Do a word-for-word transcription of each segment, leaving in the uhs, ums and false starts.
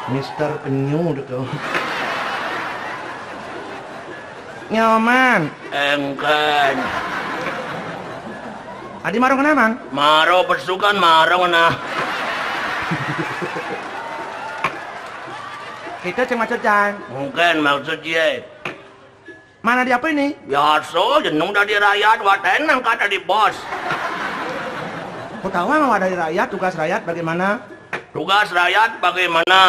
Mister Penyu teka. Nyoman. Engken. Adi maro keneh, Mang? Maro besukan, maro keneh. Kita ceng maksud, Jang. Engken maksud ye. Mana di apa ini? Biasa, jenung dadi rakyat, waten angkat dadi bos. Kau tahu nggak, dari rakyat, tugas rakyat bagaimana? Tugas rakyat bagaimana?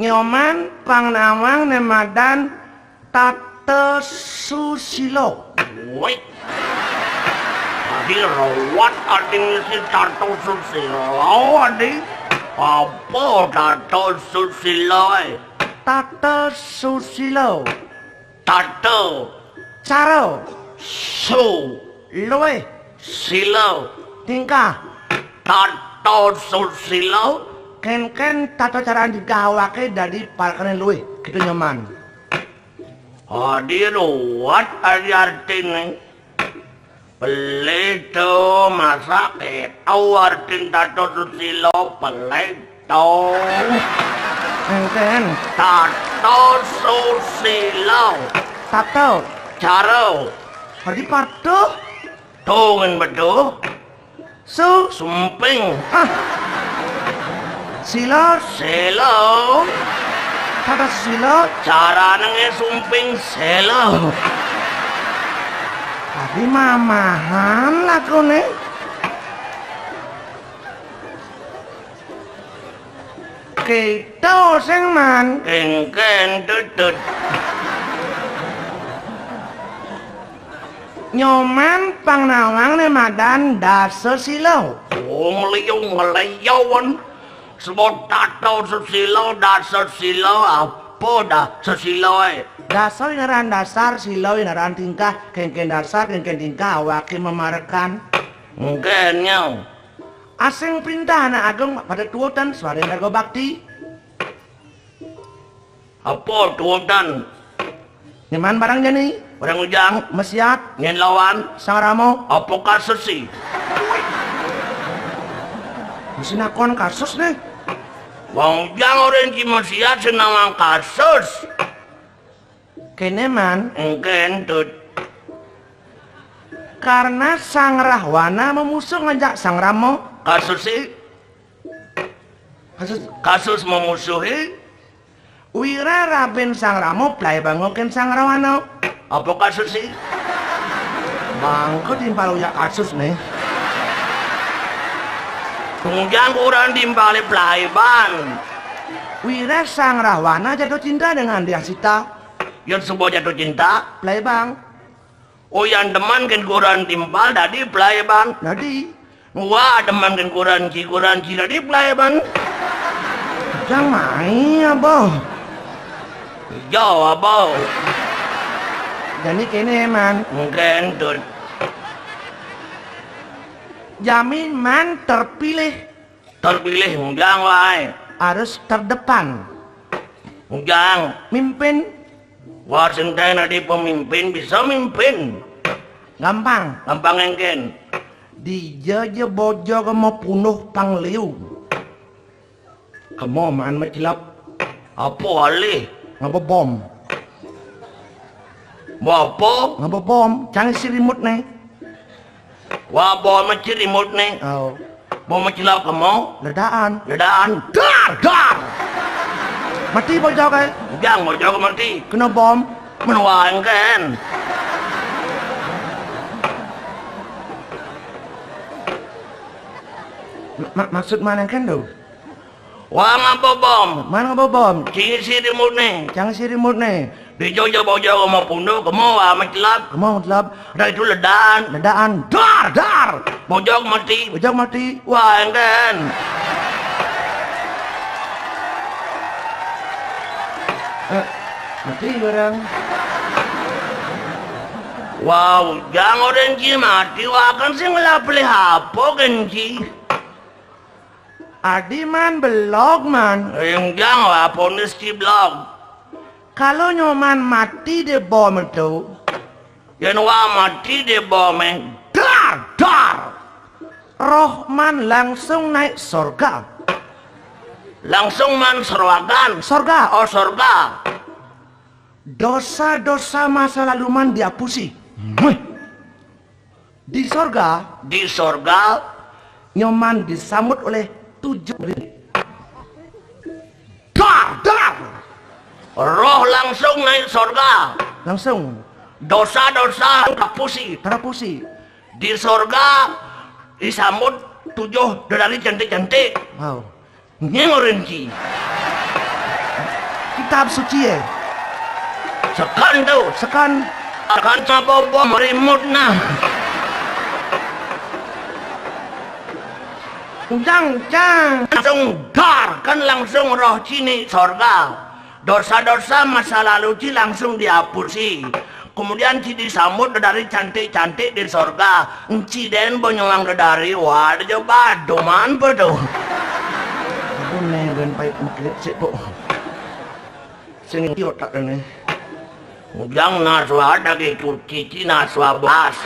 Nyoman pang nawang né madan tata susila. Woi. Adi rawat adi ngisi tata susila, adi. Apa tata susila, eh? Tata susila. Tata. Cara. Su. Luwih. Sila. Tingkah. Tata susila. Kénkén tata cara tingkah awaké dadi parekané luwih, gitu, Nyoman. Adi ruwet adi artiné. Pelih to, masa kéto artin tata susila, pelih to. Éngkén. Tata susila. Tata. Cara. Adi patuh. To ngan betuh. Su. Sumping. Ah. Sila. Sila. Tata sila. Carané ngé sumping sila. Adi mamahan lakuné. Kéto sing, Man. Kénkén, Tutut. Nyoman pang nawang né madan dasa sila. Oh, ngeliung ngeliawan. Sebut tata susila, dasa sila, apa dasa sila, eh? Dasa inaran dasar, sila inaran tingkah, kénkén dasar, kénkén tingkah, awaké mamarekan. Éngkén nya. Asing printah anak agung pada tuutan, swarin raga bakti. Apa tuutan? Nyeman barang jani. Barang ujang. Mesiat. Nyén lawan. Sang Rama. Apa kasus si? Mesti nakon kasus nih. Wong ujang orang ci mesiat sing nawang kasus. Kéné, Man. Éngkén, Tut. Karena Sang Rahwana mamusuh ngajak Sang Rama. Kasus si? Kasus, kasus mamusuhi. Wira rabin Sang Rama plaibanga kén Sang Rahwana. Apa kasus si? Mangka timpal ujak kasus nih. Tunggang kurang timpalé plaiban. Wira Sang Rahwana jatuh cinta dengan Diah Sita. Yén suba jatuh cinta? Plaibang. Oh, yan demen kén kurenan timpal dadi plaibang. Dadi. Wah, demen kén kurenan ci, kurenan ci dadi plaibang. Jang mai, Abah. Jauh, Abah. Jani kéné, Man. Mungkin, Tut. Jami Man terpilih. Terpilih, ujang waé. Harus terdepan. Ujang. Mimpin. Wah, sing dadi pemimpin, bisa mimpin. Gampang. Gampang éngkén. Dija ja bojo kema punduh pang liu. Kema Man macelep. Apa alih? Ngaba bom. Bom apa? Ngaba bom. Cang isi remote né. Wah, bom mesti remote né. Oh. Bom mesti lauk kemo. Ledaan. Ledaan. Dar, dar. Mati bojo kaé. Jang bojo mati. Kena bom. Menuang kan. Ma-, ma-, maksud Man kan tuh? Wah, ngaba bom. Man ngaba bom. Cing isi remote né. Cang isi remote né. Dija ja bojo kema punduh, kema wah macelep. Kema macelep. Dah itu ledaan. Ledaan. Dar, dar. Bojo mati. Bojo mati. Wah, éngkén. Eh, mati barang. Wah, ujang orang ci mati, wah kan sing ngelah pelih apa kan ci? Adi Man belog, Man. Ujang wah ponis ci belog. Kalau Nyoman mati di bom itu, yén wah mati di bom é, dar, dar. Roh Man langsung naik surga. Langsung man sorwagan. Sorga. Oh, sorga. Dosa-dosa masa lalu man diapusi. Di sorga. Di sorga. Nyoman disambut oleh tujuh. Dar, dar. Roh langsung naik sorga. Langsung. Dosa-dosa terapusi. Terapusi. Di sorga disambut tujuh dedari cantik-cantik. Wow. Nyeng orenci. Kitab suci, eh. Sekan tu. Sekan. Sekan sama bobo merimut nah. Undang, cang. Langsung dar, kan langsung roh cini sorga. Dosa-dosa masa lalu ci langsung diapusi. Kemudian ci disambut dedari cantik-cantik di sorga. Enci den bonyuang dedari, wah, ada jo badu man pe tu. Aku ne ben pait mekrit sik po. Sing ngerti otak ne. Ujang naswa dagi cuci ci naswa bas.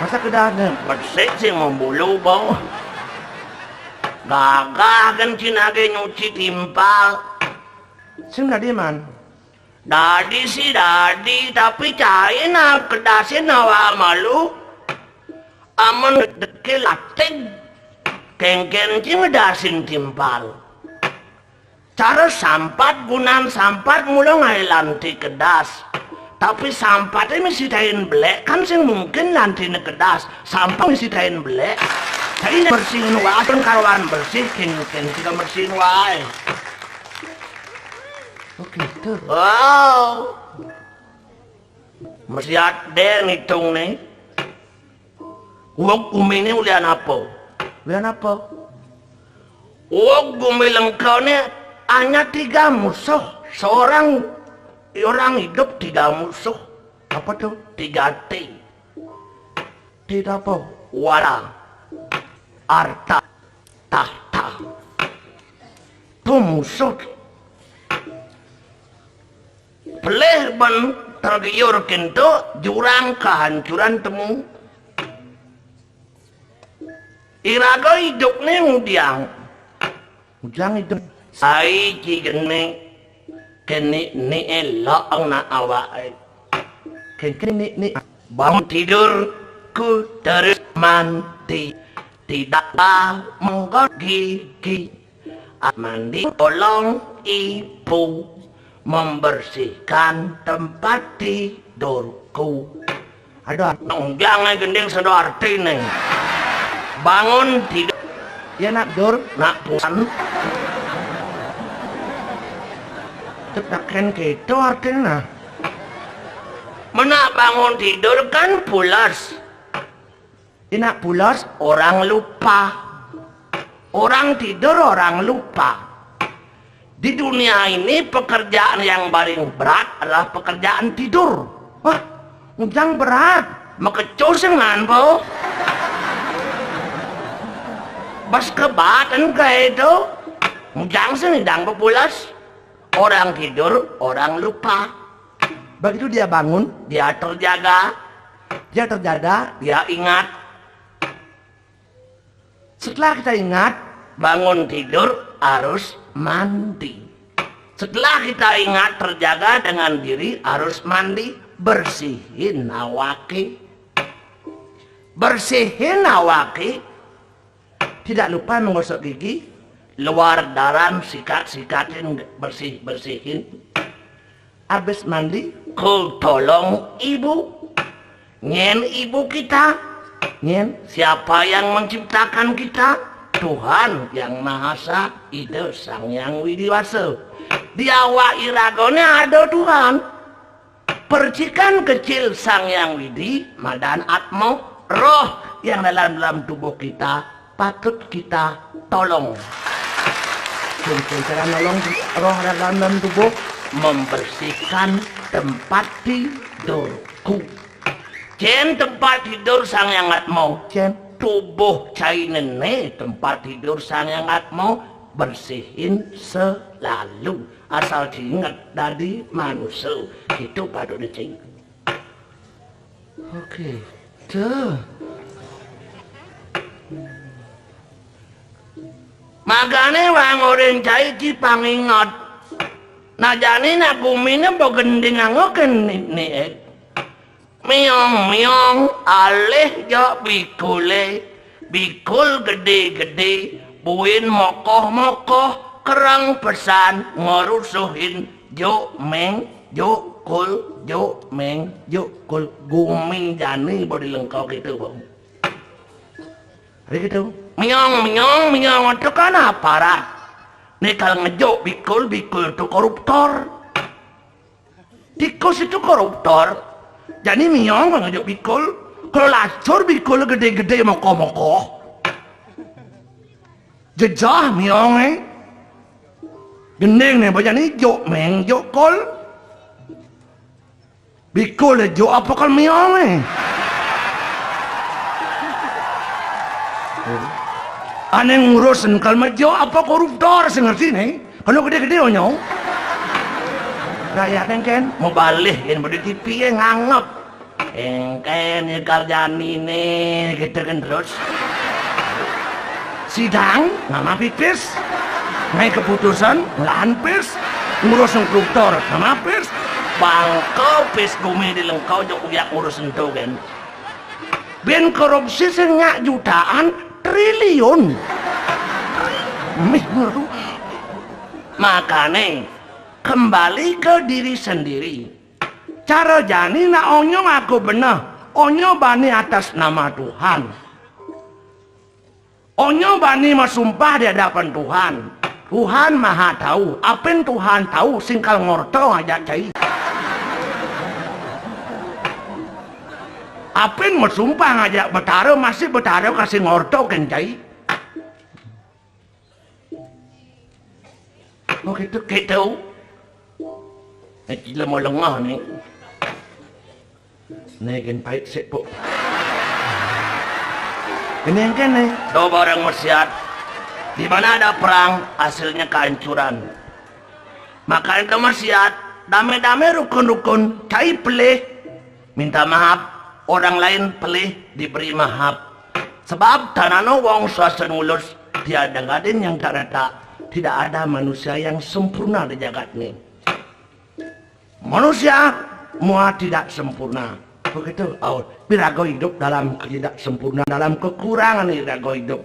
Masa kedah ne? Besik sing membulu bau. Gagah kan cina ge nyuci timpal. Sing dadi man. Dadi sih dadi, tapi cai na kedasin awak malu. Amun deke lating, kengken ci ngedasin timpal. Cara sampat gunan sampat mula ngai lanti kedas. Tapi sampate mesti tain belek, kan sing mungkin lantine kedas. Sampat mesti tain belek. Jadi bersihin wae, kan karuan bersih, kengken kita bersihin wae. Oh gitu. Wow. Mesti ada ngitung nih. Wong gumi ini ulian apa? Ulian apa? Wong gumi lengkau ini hanya tiga musuh. Seorang orang hidup tiga musuh. Apa tuh? Tiga T. Tidak apa? Wara, arta, tahta. Tumusut. Pelih ben tergiur kintu jurang kehancuran temu. Iraga hidup ni ngudiang. Ujang idem. Sai ci geni, keni ni elok na awak. Keni ni. Bangun tidur ku terus mandi. Tidak menggot gigi. Mandi tolong ibu membersihkan tempat tidurku. Aduh, nang jangan gending sedo artine. Bangun tidur. Ya nak dur. Nak pusan. Tetaken keto artine nah. Menak bangun tidur kan pulas. Inak pulas orang lupa. Orang tidur orang lupa. Di dunia ini pekerjaan yang paling berat adalah pekerjaan tidur. Wah, ujang berat. Makecus dengan po. Bas kebatan kayak itu. Ujang sini dang bepulas. Orang tidur, orang lupa. Begitu dia bangun, dia terjaga. Dia terjaga, dia ingat. Setelah kita ingat, bangun tidur harus mandi. Setelah kita ingat terjaga dengan diri harus mandi, bersihin awake. Bersihin awake. Tidak lupa menggosok gigi, luar dalam sikat-sikatin, bersih-bersihin. Habis mandi, ku tolong ibu. Nyen ibu kita, nyen siapa yang menciptakan kita? Tuhan yang Maha Esa, Ida Sang Yang Widi Wasa. Di awak iragane ada Tuhan. Percikan kecil Sang Yang Widi, madan Atma, roh yang dalam dalam tubuh kita, patut kita tolong. Cen cara nolong roh dalam dalam tubuh, membersihkan tempat tidurku. Cen tempat tidur Sang Yang Atma. Cen tubuh cai nene tempat tidur Sang Yang Atma, bersihin selalu. Asal ci inget dadi manusa, kitu patut dicing. Oke, tuh. Agane wong ora cai ci panginget. Nah, jani nak gumine mbok gending anggo kene niat. Miong-miong alih jok bikule, bikul gede-gede, buin mokoh-mokoh, kerang pesan, ngorusuhin, juk meng, juk kul, juk meng, juk kul. Gumi jani bodi lengkau gitu, Bang. Hari gitu. Miong, miong, miong, itu kan apa, Rah? Nih, kalau ngejuk bikul, bikul itu koruptor. Tikus itu koruptor. Jadi miong kalau ngejuk bikul, kalau lacur bikul gede-gede mokoh-mokoh. Jejah miong, eh. Gending nih, banyak nih, juk meng, juk kul. Bikul juk apa kal miong, eh. Ane ngurus kal mejuk apa koruptor sing ngerti nih. Kalau gede-gede onyo. Rakyat engken mau balik yang beli T V ya nganggep. Engken ya karjani nih gitu kan terus. Sidang nama pipis. Ngai keputusan ngelahan pis. Ngurus koruptor nama pis. Bangko pis gumi di lengkau jok uyak ngurus ento kan. Ben korupsi sing nyak jutaan triliun. Mih, meru. Makane kembali ke diri sendiri. Cara jani nak onyo ngaku bener, onyo bani atas nama Tuhan. Onyo bani masumpah di hadapan Tuhan. Tuhan maha tahu, apin Tuhan tahu singkal ngorto ngajak cai. Apin masumpah ngajak Betara, masih Betara kasih ngorto ken cai. Oh gitu, gitu. Eh, gila mau lengah nih. Nih, gen pahit sik, Puk. Ini yang kene. Do barang maksiat. Di mana ada perang, hasilnya kehancuran. Maka itu maksiat, dame-dame rukun-rukun, cai pelih. Minta maaf, orang lain pelih diberi maaf. Sebab tanano wong suasa ngulus, tiada gadin yang tak retak, tidak ada manusia yang sempurna di jagat ini. Manusia mua tidak sempurna. Begitu, au. Birago hidup dalam ketidaksempurnaan, dalam kekurangan birago hidup.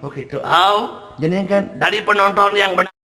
Begitu, au. Jadi kan dari penonton yang benar.